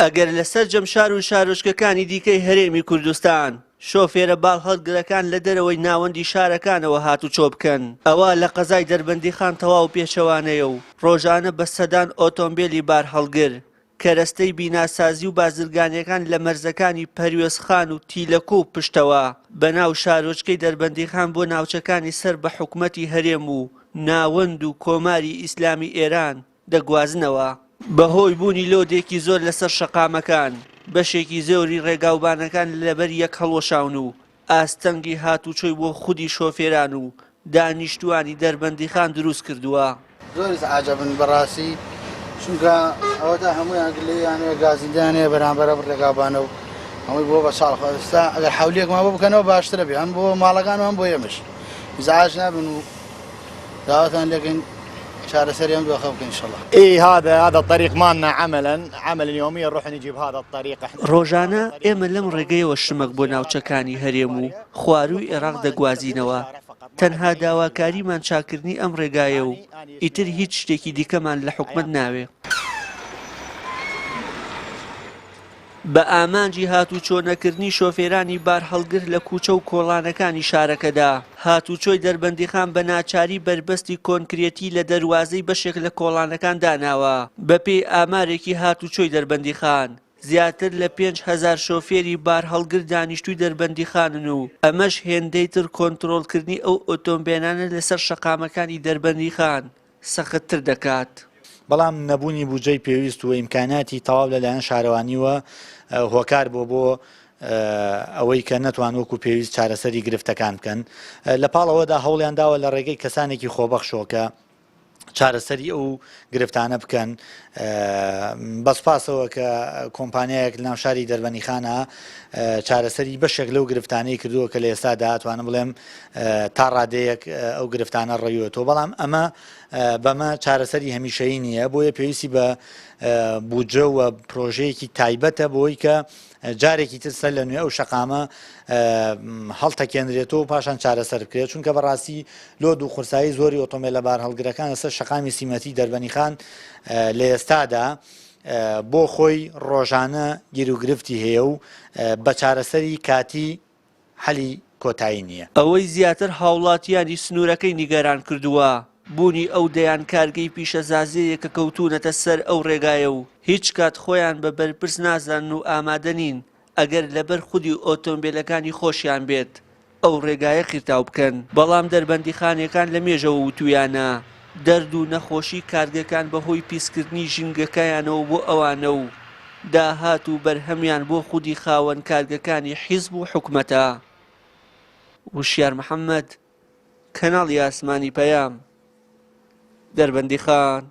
ئەگەر لە سەرجەم شار و شارۆچکەکانی دیکەی هەرێمی کوردستان شۆفێرە باڵهەڵگرەکان لە دەرەوەی ناوەندی شارەکانەوە هاتوچۆ بکەن، ئەوا لە قەزای دەربەندیخان تەواو پێچەوانەیە و ڕۆژانە بە سەدان ئۆتۆمبێلی بارهەڵگر کەرەستەی بیناسازی و بازرگانیەکان لە مەرزەکانی پەروێزخان و تیلەکۆ و پشتەوە بەناو شارۆچکەی دەربەندیخان بۆ ناوچەکانی سەر بە حکومەتی هەرێم و ناوەند و کۆماری ئیسلامی ئێران دەگوازنەوە. بەهۆی بوونی لۆدێکی زۆر لەسەر شەقامەکان، بەشێکی زۆری ڕێگاوبانەکان لەبەر یەک هەڵوەشاون و ئاستەنگی هاتوچۆی بۆ خودی شۆفێران و دانیشتووانی دەربەندیخان دروست کردووە. زۆر ئیزعاجەبن بەڕاستی چونکە ئەوەتا هەموویان گلەییان هەیە گازندەیان هەیە بەرامبەر ئەم ڕێگاوبانە و هەمووی بۆ بە چاڵ خۆ ئێستا ئەگەر حەولیەکمان بۆ بکەنەوە باشترە بێ هەم بۆ ماڵەکان و هەم بۆ ئێمەش ئیزعاج نابن و داواتان لێکەین چارەسەری ئەم دۆخە بکەن ئینشەڵا. ئی هذا هذا الطريق مالنا عملا عملا يوميا نروح نجيب هذا الطريق احنا ڕۆژانە ئێمە لەم ڕێگەیەوە شمەک بۆ ناوچەکانی هەرێم و خوارووی ئێراق دەگوازینەوە، تەنها داواکاریمان چاککردنی ئەم ڕێگایە و ئیتر هیچ شتێکی دیکەمان لە حکومەت ناوێ. بە ئامانجی هاتوچۆ نەکردنی شۆفێرانی بارهەڵگر لە کوچە و کۆڵانەکانی شارەکەدا، هاتوچۆی دەربەندیخان بە ناچاری بەربەستی کۆنکرێتی لە دەروازەی بەشێک لە کۆڵانەکان داناوە. بەپێی ئامارێکی هاتوچۆی دەربەندیخان، زیاتر لە 5000 شۆفێری بارهەڵگر دانیشتووی دەربەندیخانن و ئەمەش هێندەی تر کۆنترۆڵکردنی ئەو ئۆتۆمبێلانە لەسەر شەقامەکانی دەربەندیخان سەختتر دەکات. بەڵام نەبوونی بودجەی پێویست و ئیمکاناتی تەواو لەلایەن شارەوانیوە هۆکار بووە بۆ ئەوەی کە نەتوان وەکو پێویست چارەسەری گرفتەکان بکەن. لە پاڵ ئەوەدا هەوڵیان داوە لە ڕێگەی کەسانێکی خۆبەخشەوە کە چارەسەری ئەو گرفتانە بکەن. بە سوپاسەوە کە کۆمپانیایەک لەناو شاری دەربەنیخانە چارەسەری بەشێک لەو گرفتانەی کردووە کە لە ئێستادا ئەتوانم بڵێم تا ڕادەیەک ئەو گرفتانە ڕەویوەتەوە، بەڵام ئەمە بەمە چارەسەری هەمیشەیی نییە، بۆیە پێویستی بە بودجە و پرۆژەیەکی تایبەتە بۆی کە جارێکی تر سەر لە نوێ ئەو شەقامە هەڵتەکێنرێتەوە و پاشان چارەسەر بکرێت، چونکە بەڕاستی لۆد و قورسایی زۆری ئۆتۆمبێلە بارهەڵگرەکان لەسەر شەقامی سیمەتی دەربەنیخان لە ئێستادا بۆ خۆی ڕۆژانە گیروگرفتی هەیە و بە چارەسەری کاتی حەلی کۆتایی نییە. ئەوەی زیاتر هاوڵاتیانی سنوورەکەی نیگەران کردووە، بوونی ئەو دەیان کارگەی پیشەسازییەیە کە کەوتوونەتە سەر ئەو ڕێگایە و هیچ کات خۆیان بە بەرپرس نازانن و ئامادە نین ئەگەر لەبەر خودی ئۆتۆمبێلەکانی خۆشیان بێت ئەو ڕێگایە قیرتاو بکەن، بەڵام دەربەندیخانیەکان لە مێژەوە وتویانە دەرد و نەخۆشی کارگەکان بەهۆی پیسکردنی ژینگەکەیانەوە بۆ ئەوانە و داهات و بەرهەمیان بۆ خودی خاوەن کارگەکانی حیزب و حکومەتە. وشیار محەمەد، کەناڵی ئاسمانی پەیام، دەربەندیخان.